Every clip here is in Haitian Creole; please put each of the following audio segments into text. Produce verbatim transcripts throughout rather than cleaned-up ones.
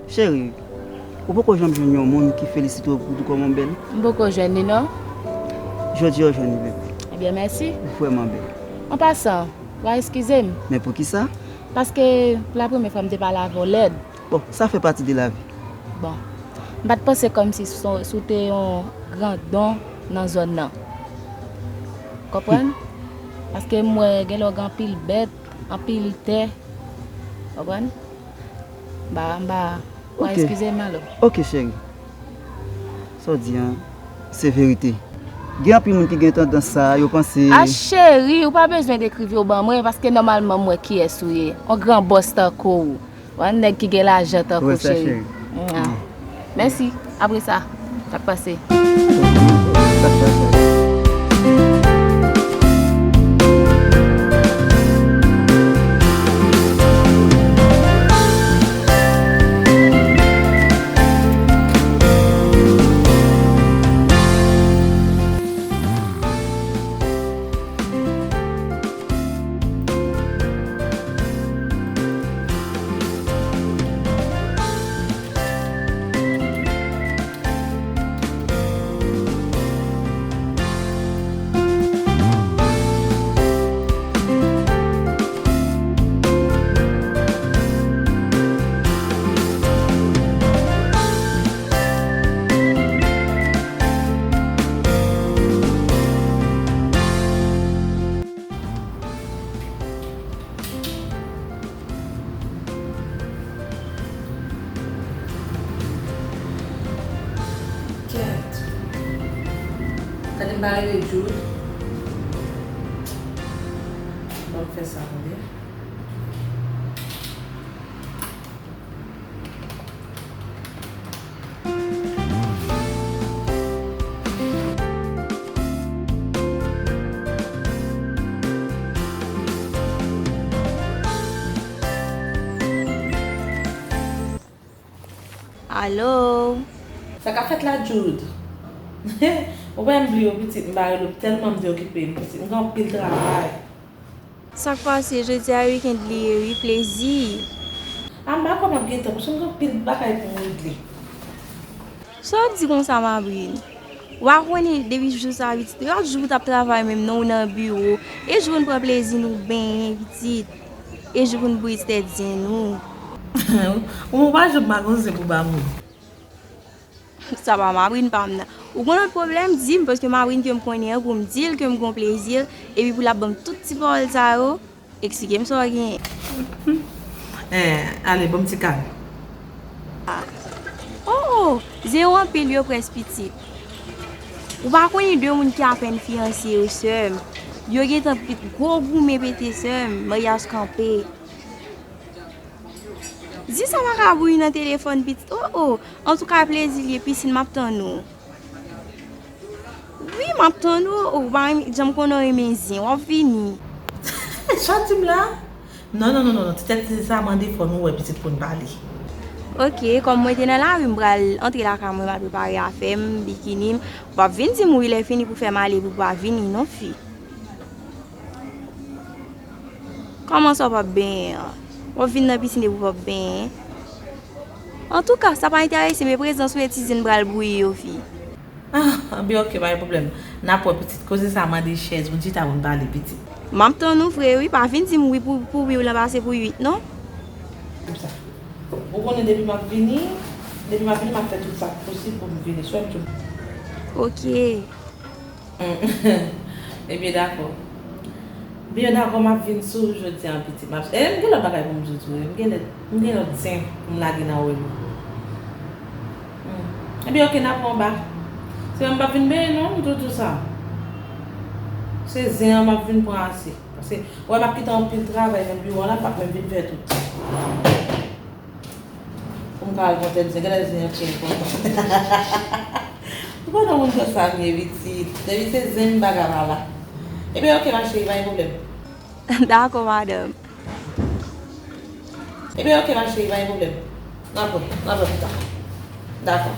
Cheri, ou poko janm jwenn yon moun ki felisite w pou tou kòman w bèl? M poko jwenn li non. Jodi a w jwenn li, bebe. Ebyen, mèsi. Ou vrèman bèl. An pasan, w a eskize m. Men poukisa? Paske pou la premyè fwa m te pale avè w lèd. Bon, sa fè pati de lavi. Bon, m pa t panse kòmsi si w te yon grandon nan zòn nan. Konprann? Paske m wè gen lè w gen anpil bèt, anpil tè. Konprann? M pa, m pa, w a eskize m alò. Ok, cheri. Sa w di an, se verite. Gen anpil moun ki gen tandans sa, yo panse. A cheri, ou pa bezwen dekri vi w ban mwen, paske nòmalman m wè kiyès ou ye. Yon gran bòs tankou w. Yon nèg ki gen lajan tankou w, cheri. Mwa. Mèsi. Apre sa, n ap pase. Kèt. Gade m pa rele Jude. Ban m fè sa, tande. Alo? Sa k ap fèt la, Jude? Ou wè m bliye w, pitit, m pa rele w tèlman m te okipe, pitit, m gen anpil travay. Sa k pase? Jodi a weekend li ye wi, plezi. A, m pa kwè m ap gen tan, paske m gen anpil bagay pou m regle. Sa w ap di konsa, Mabrine? W a konnen depi jou sa pitit, yo ap jou pou t ap travay menm non, ou nan biwo. E jou pou n pran plezi nou benyen pitit. E jou pou n bwè ti tèt zen nou. Ou pa janm pa gon zen pou ba moun. Sa pa Mabrine pa m nan. Ou gon lòt pwoblèm, di m, paske Mabrine ke m konnen an, pou m di l ke m gon plezi, epi pou l ap ban m tout ti pawòl sa yo, eksplike m sa w genyen. Eh, ale, ban m ti kal. Ah. Oh, oh, zen yo anpil, yo près pitit. Ou pa konnen de moun ki apèn fiyanse yo, sè m. Yo gentan pi-, gwo goumen pete, sè m. Maryaj kanpe. Di sa pa ka bouyi nan telefòn, pitit. Oh, oh. Antouka, plezi l ye, pisin, m ap tann ou. Wi, m ap tann ou. Ou pa renmen, jan m konnen w renmen zen, w ap vini. Sa w di m la? Non, non, non, non, non. Ti tèt zen sa mande fò nou wè pitit pou n pale. Ok, kòm mwen te nan lari, m pral antre lakay mwen, m al prepare afè m, bikini m. W ap vin di m wi lè fini pou fè m ale pou w pa vini, non, fi. Kòman sa w p ap benyen an? W ap vin nan pisin epi w p ap benyen? Antouka, sa pa enterese m, e prezans ou e ti zen pral bouyi yo, fi. Ah, byen, ok, pa gen pwoblèm. N ap wè pitit, koze sa mande chèz, yon chita pou n pale pitit. M ap tann ou vre wi, pa vin di m wi pou, pou wi w lan pase pou uit, non. Konsa. Ou konnen depi m ap vini, depi m ap vini, m ap fè tout sa k posib pou m vini. Swè m tou. Ok. Ebyen, dakò. Byen, dakò, m ap vin sou ou jodi a, pitit. M ap, e, m gen lòt bagay pou m di w tou, wi. M gen lòt, m gen lòt zen pou m lage nan wè nou. Hmm. Ebyen, ok, n ap wè anba. Se mwen m p ap vin benyen, non, m tou di w sa. Se zen an m ap vin pran ase. Paske, ou wè, m ap kite anpil travay nan biwo a la, m p ap menm vin fè tout. Pou m ka al pran tèt zen, genlè zen an tcheng kontan. Ou konnen moun konsa m ye, pitit. Depi se zen m pa ka pa la. Ebyen, ok, ma chérie, pa gen pwoblèm. Dakò, madanm. Ebyen, ok, ma chérie, pa gen pwoblèm. N ap wè, n ap wè pita. Dakò.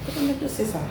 Kote m met dosye sa?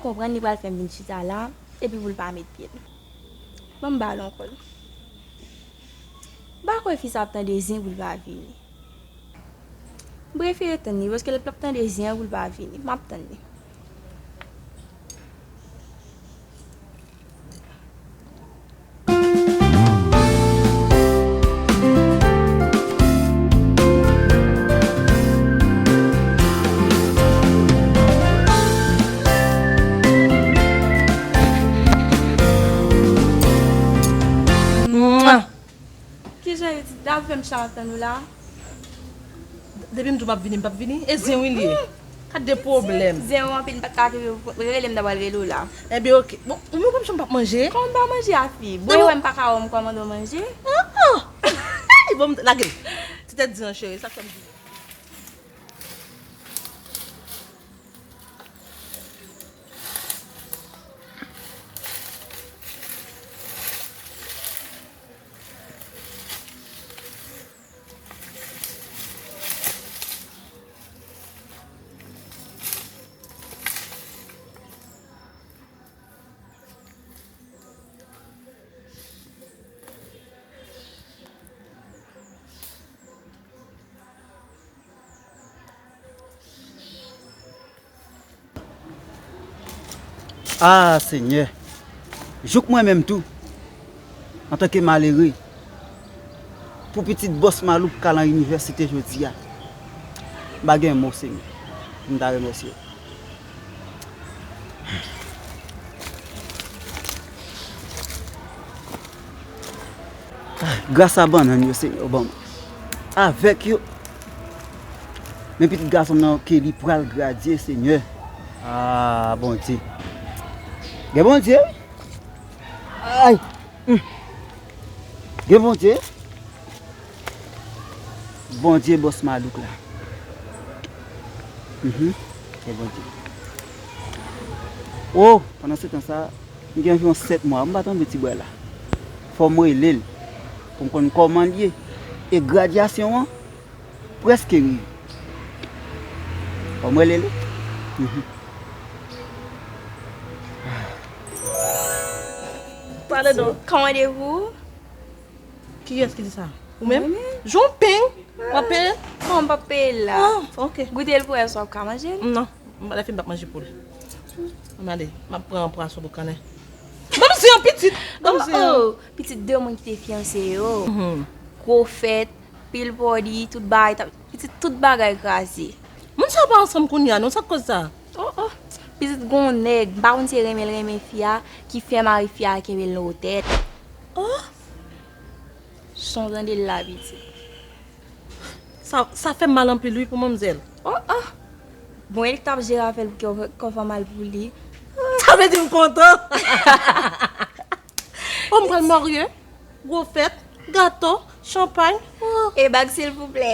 Konprann li pral fè m vin chita la, epi pou l pa met pye l. Ban m ba l yon kòl. M pa kwè fi sa ap tande zen pou l pa vini. M prefere tann li, paske l ap tande zen an pou l pa vini. M ap tann li. Kijan yo di, dam fè m chay ap tann ou la? Depi m di w m ap vini, m p ap vini. E zen wi li ye. Gad de pwoblèm. Zen ou anpil, m pa t ka kenbe pou rele m ta pral rele w la. Ebyen, oke. Bon, ou menm w p ap janm p ap manje? Kòman m pa manje a fi? Bon, e wè m pa ka wè w m kòmande w manje? Ah, ah. Bon, lage l. Ti tèt di an cheri, sa k fè m di. Ah, Senyè, jouk mwen menm tou, antanke malere, pou pitit bòs malouk k al nan inivèsite jodi a, m pa gen mo, Senyè, pou m ta remèsye w. Gras a bannann yo, Senyè, w ban m. Avèk yo, men pitit gason m nan ke li pral gradye, Senyè. Ah, Bondye. Gen Bondye, wi. Ay. Hmm. Gen Bondye. Bondye bòs malouk la. Mhm. Gen Bondye. Oh, pandan se tan sa, m gen anviwon sèt mwa, m pa t anvi ti bwè la. Fò m rele l, pou m konn kòman l ye. E gradyasyon an, prèske rive. Fò m rele l wi. Mhm. Pale non. Kòmande pou ou? Kiyès ki di sa? Ou menm? Mwen menm. Jan w peng, w ap peye? Non, m p ap peye l la. Ah, ok. Goute l pou wè si w ap ka manje l. Non, m pa, lè fini m p ap manje poul. Ann ale, m ap pran pwason pou kannen. Ban m zen an pitit! Ban m zen an! Oh, oh, pitit de moun ki te fiyanse yo. Mhm. Gwo fèt, pil bòdi, tout bagay, t ap, pitit tout bagay kraze. Moun sa yo pa ansanm kounye a non, sa k koz sa? Oh, oh. Pitit gon nèg, m pa konn si renmen l renmen fi a, ki fè mari fi a kenbe l nan tèt. Oh. Son tande l la, pitit. Sa, sa fè m mal anpil wi pou manmzèl. Oh, oh. Bon, e li k t ap jere afè l pou kè w, kè w fè mal pou li. Sa vle di m kontan. Oh, m pral marye. Gwo fèt, gato, chanpay. Oh. E bag, silvouplè.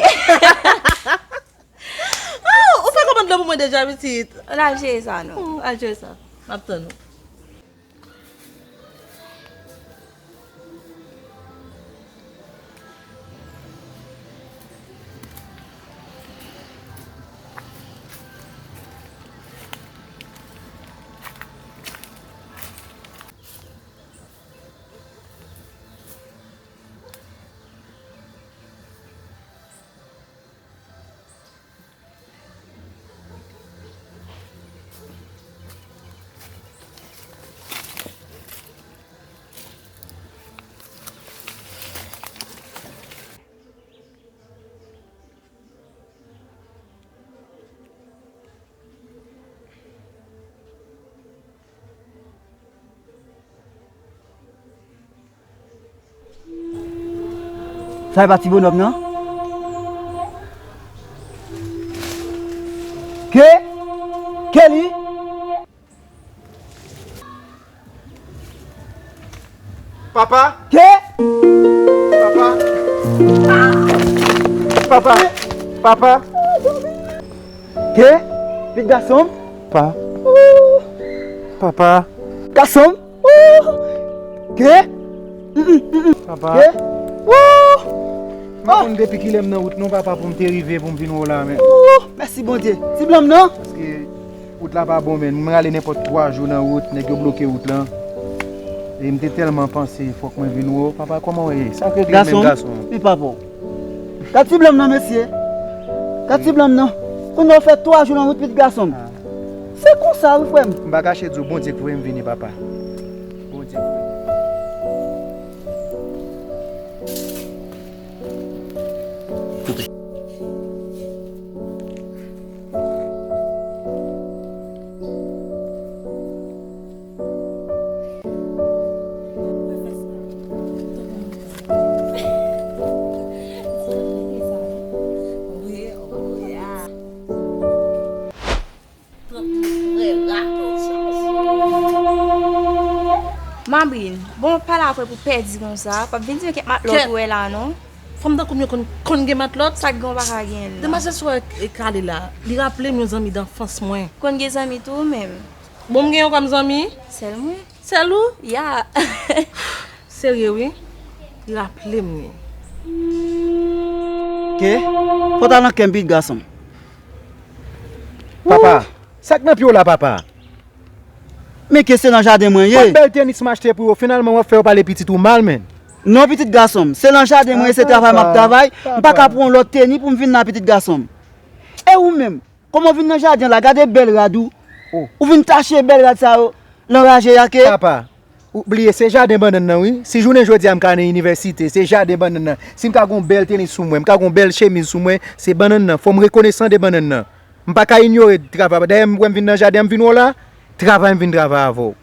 Oh, ou fè kòmand lan pou mwen deja, pitit? N al jere sa, non. Hmm, al jere sa. M ap tann ou. Sa e pa ti bonòm nan? Ke? Ke li? Papa? Ke? Papa? Papa? Papa? Ke? Pitit gason m? Pa. Papa? Gason m? Ke? Mm, mm, mm, mm. Papa. Ke? Wouh! M pa konn depi kilè m nan wout non, papa, pou m te rive, pou m vin wè w la, men. Wouh! Mèsi Bondye. Ti blan m nan? Paske Wout la pa bon, menn. Mwen ale nenpòt twa jou nan wout, nèg yo bloke wout lan. E m te tèlman panse fòk mwen vin wè w. Papa, kòman w ye? Sa k regle menm, gason? Gason, men papa w. Gad ti blan m nan, mesye. Gad ti blan m nan. Kounye a w fè twa jou nan wout, pitit gason m. Ah. Se konsa, wi, frè m. M pa kache di w, Bondye k voye m vini, papa. Bondye k voye m. Mabrine, bon, pa la apre pou pèdi konsa. P ap vin di m kèk matlòt ou wè la, non. Fanm tankou m yo konn, konn gen matlòt? Sa k gen w pa ka genyen l la. Demwazèl sa w wè e kale la, li raple m yon zanmi danfans mwen. Konn gen zanmi tou ou menm? Bon, m gen yon kòm zanmi? Sèl mwen. Sèl ou? Ya. Serye wi. Li raple m li. Ke? Fò w ta nan kè m, pitit gason m. Papa, sa k nan pye w la, papa? Men ke se nan jaden mwen ye. Kot bèl tenis m achte pou yo, finalman w ap fè yo pale pitit ou mal, menn. Non, pitit gason m, se nan jaden mwen ye, se travay m ap travay. M pa ka pran yon lòt tenis pou m vin la, pitit gason m. E ou menm, kòman w vin nan jaden la, gade bèl rad ou. Ou vin tache bèl rad sa yo, l anraje a ke. Papa, ou bliye se jaden bannann nan wi. Si jounen jodi a m ka nan inivèsite, se jaden bannann nan. Si m ka gen yon bèl tenis sou mwen, m ka gen yon bèl chemiz sou mwen, se bannann nan. Fò m rekonesan de bannann nan. M pa ka inyore travay. Dayè, m wè m vin nan jaden an, m vin wè w la, travay m vin travay avè w.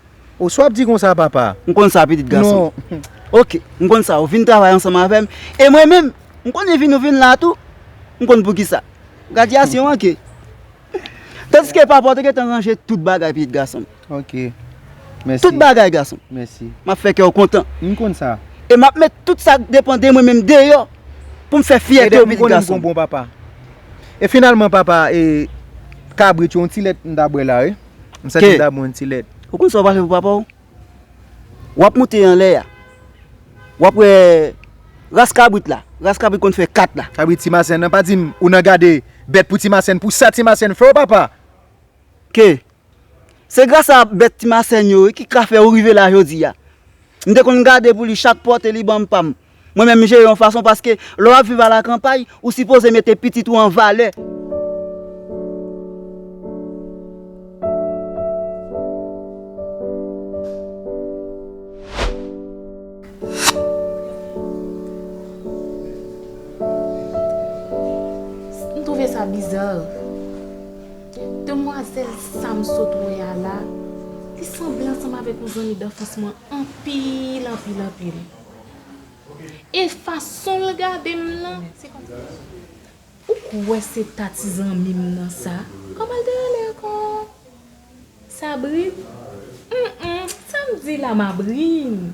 Oswa w ap di konsa, papa? M konn sa, pitit gason. Non. Oke, m konn sa. Ou vin travay ansanm avè m. E mwen menm, m konnen vin ou vin la tou. M konn poukisa. Gradyasyon an ke. Tandiske papa w te gentan ranje tout bagay, pitit gason m. Oke. Mèsi. Tout bagay, gason m. Mèsi. M ap fè kè w kontan. M konn sa. E m ap met tout sa k depann de mwen menm deyò pou m fè fyète w, pitit gason m. Bon, papa. E finalman, papa, e kabrit yo, yon ti lèt m ta bwè la, wi. M santi m ta bwè yon ti lèt. Ou konn sa w pral fè pou papa w? W ap moute anlè a. W ap wè ras kabrit la. Ras kabrit konn fè kat la. Kabrit Ti Masèn nan, pa di m ou nan gade bèt pou Ti Masèn, pou sa Ti Masèn fè w, papa. Ke? Se gras a bèt Ti Masèn yo wi ki ka fè ou rive la jodi a. M te konn gade pou li chak pòte li ban m pa m. Mwen menm m jere yon fason paske lè w ap viv alakanpay, ou sipoze mete pitit ou an valè. M twouve sa biza. Demwazèl sa m sot wè a la, li sanble ansanm avèk yon zanmi danfans mwen anpil, anpil, anpil. E fason l gade m nan, se kòmsi, ou kwè se ta ti zanmi m nan sa? Kòman l te rele ankò? Sabrine? Hum, hum, sa m di la, Mabrine?